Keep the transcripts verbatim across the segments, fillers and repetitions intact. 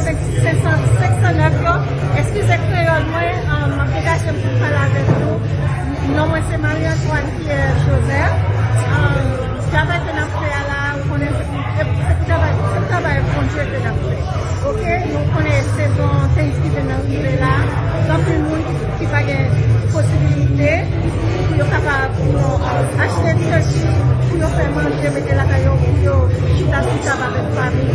Senk san, senk san nèf yo, eskize kreyòl mwen, um, m ap degaje m pou m pale avèk nou. Non mwen se Marie Antoine Pierre Joseph. Um, travay ke n ap fè a la, ou konnen se, se pou travay, se pou travay Bondye ke n ap fè. Oke, nou konnen sezon Thanksgiving nan rive la. Gen anpil moun ki ki pa gen posibilite pou yo kapab, you know, achte tèchi pou yo fè manje, mete lakay yo, pou yo chita sou tab avèk fanmi.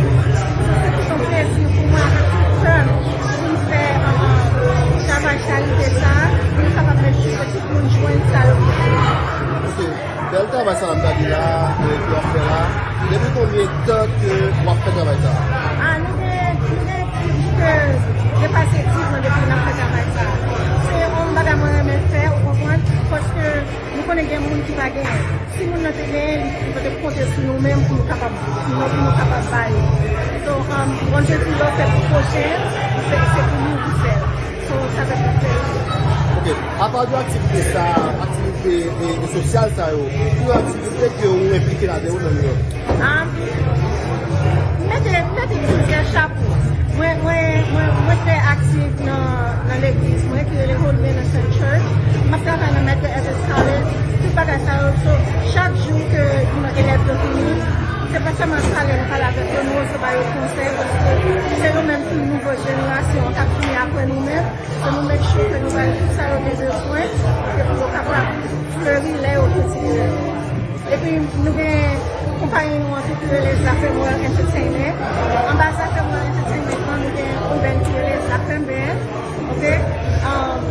Se te yon plezi pou mwen, avèk tout kè m, pou m fè, uh, travay charite sa a, pou nou kapab make sure ke tout moun jwenn sa yo bezwen. Bèl travay sa a m gade la, e, ke w ap fè la. Depi konbyen tan ke w ap fè travay sa a? Ah, nou gen, nou gen plis ke depase diz an depi n ap fè travay sa a. Se yon bagay mwen renmen fè, ou konprann? Paske nou konnen gen moun ki pa genyen. Si moun nan te genyen, li, li pa t ap konte sou nou menm pou nou kapab, pou nou, pou nou kapab ba li. So, um, Bondye di lè w fè pou pwochen, se, se pou li ou pou fè l. So, sa fè plis plezi. Ok. Apa de aktivite sa, aktivite, e, e sosyal sa yo, ki aktivite ke ou enplike ladan yo nan New York? Ah, m mete, m mete plizyè chapo. Mwen, mwen, mwen, mwen trè aktif nan, nan legliz mwen ki rele Holy Innocent Church. M ap travay nan Medgar Evers College. Tout bagay sa yo. So, chak jou ke yon elèv yo vini, se pa sèlman pale, m pale avèk yo, nou resevwa yo konsèy, paske se nou menm ki nouvo jenerasyon k ap vini apre nou menm. Se nou make sure ke nou ba yo tout sa yo gen bezwen, ke pou yo kapab fleri lè yo grandi. Epi nou gen konpayi nou an tou ki rele Zafem World Entertainment. Anba Zafem World Entertainment lan, nou gen yon band ki rele Zafem Band. Ok? Um,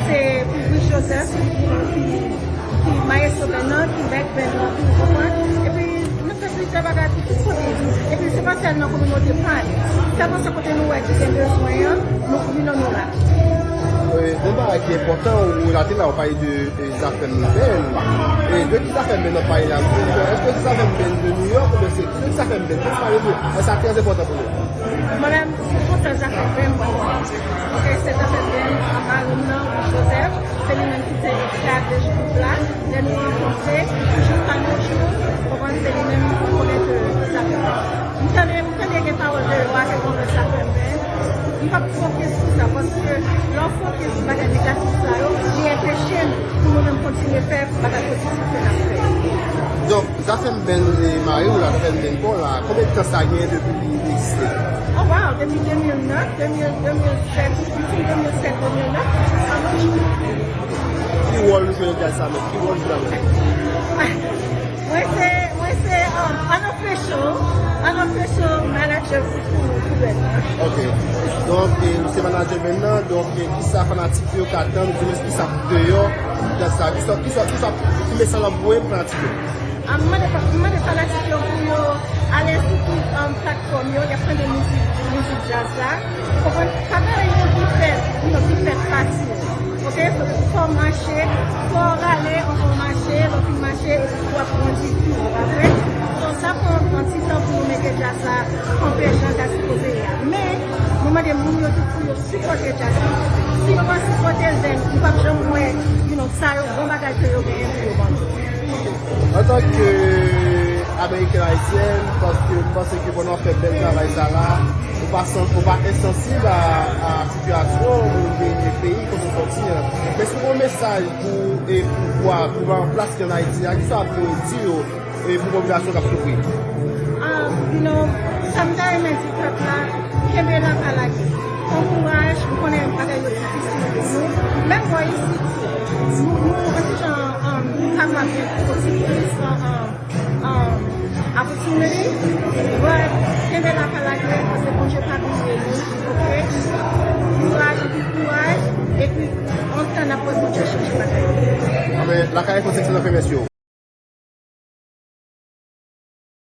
se Bouvis Joseph ki, ki, ki mayestwo band nan, ki bèk band nan, ou konprann? Epi nou fè plizyè bagay pou tout kote. Epi se pa sèl nan kominote pa nou. Sa panse kote nou wè ki gen bezwen an, nou vin nan nou la. E, yon bagay ki enpòtan, ou relate la, ou pale de, de Zafèm Band. E de ki Zafèm Band nan pale la? Èske se Zafèm Band de New York oubyen se ki Zafèm Band? Pale de, sa trè enpòtan pou nou. Mwen menm, se kontan Zafèm Band, mwen. Ok, se Zafèm Band, mari m nan, Joseph, se li menm ki te esklav de gwoup la. Lè nou rankontre, toujou pa nou jou, ou konprann, se li menm ki konnen ke Zafèm Band. M tande, m tande gen pawòl de yo a, se konn Zafèm Band. M p ap fokis sou sa, paske lè w fokis sou bagay negatif sa yo, li anpeche n pou nou menm kontinye fè bagay pozitif ke n ap fè. Donk, Zafèm Band e mari w la, Zafèm Band pa w la, konbyen tan sa gen depi li egziste? Oh wow, depi de mil nèf, de mil, de mil sèt, depi de mil sèt, de mil nèf, jiska jodi. Ki wòl ou jwe nan djaz sa menm? Ki wòl ou jwe ladan l? Mwen se, mwen se, um, unofficial, unofficial manager pou, pou, pou band nan. Ok. Donk, e, ou se manager band nan, donk, e, kisa fanatik yo ka tann, oubyen kisa pou deyò djaz sa? Kisa, kisa, kisa, ki mesaj w ap voye pou fanatik yo? Ah, m mande, m mande fanatik yo pou yo ale sou tout, um, platfòm yo, y ap tande mizik, mizik djaz la. Ou konprann? Pa gen anyen ki fèt, you know, ki fèt fasil. Ok? Fò, fò w mache, fò w rale, anvan w mache, lè w fin mache, epi w ap grandi pi wo, pa vre? So, sa pran yon ti tan pou nou mete djaz la kanpe jan djaz sipoze ye a. Men, nou mande moun yo tou pou yo sipòte djaz la. Si yo pa sipòte l, then nou p ap janm wè, you know, sa yo, bon bagay ke yo genyen pou yo ban nou. Antanke Ameriken Ayisyèn, paske m panse ke pandan w ap fè bèl travay sa la, ou pa san, ou pa ensansib a, a sitiyasyon ou de, de peyi kote w sòti an. Men si w gen yon mesaj pou, e, pouvwa, pouvwa an plas ki an Ayiti a, kisa w ap di yo, e, pou popilasyon k ap soufri? Ah, you know, sa m ta renmen di pèp la, kenbe la, pa lage. Pran kouraj, m konnen bagay yo difisil pou nou. Menm bò isit, nou, nou, nou, nou, nou kapab gen optimis, an, an, an, opportunity, but kenbe la, pa lage, paske Bondye pa bliye nou, ok? Kouraj, anpil kouraj, epi antan n ap wè Bondye chanje bagay yo. Anben, lakay Enfo Sèks nan fè mèsi yo.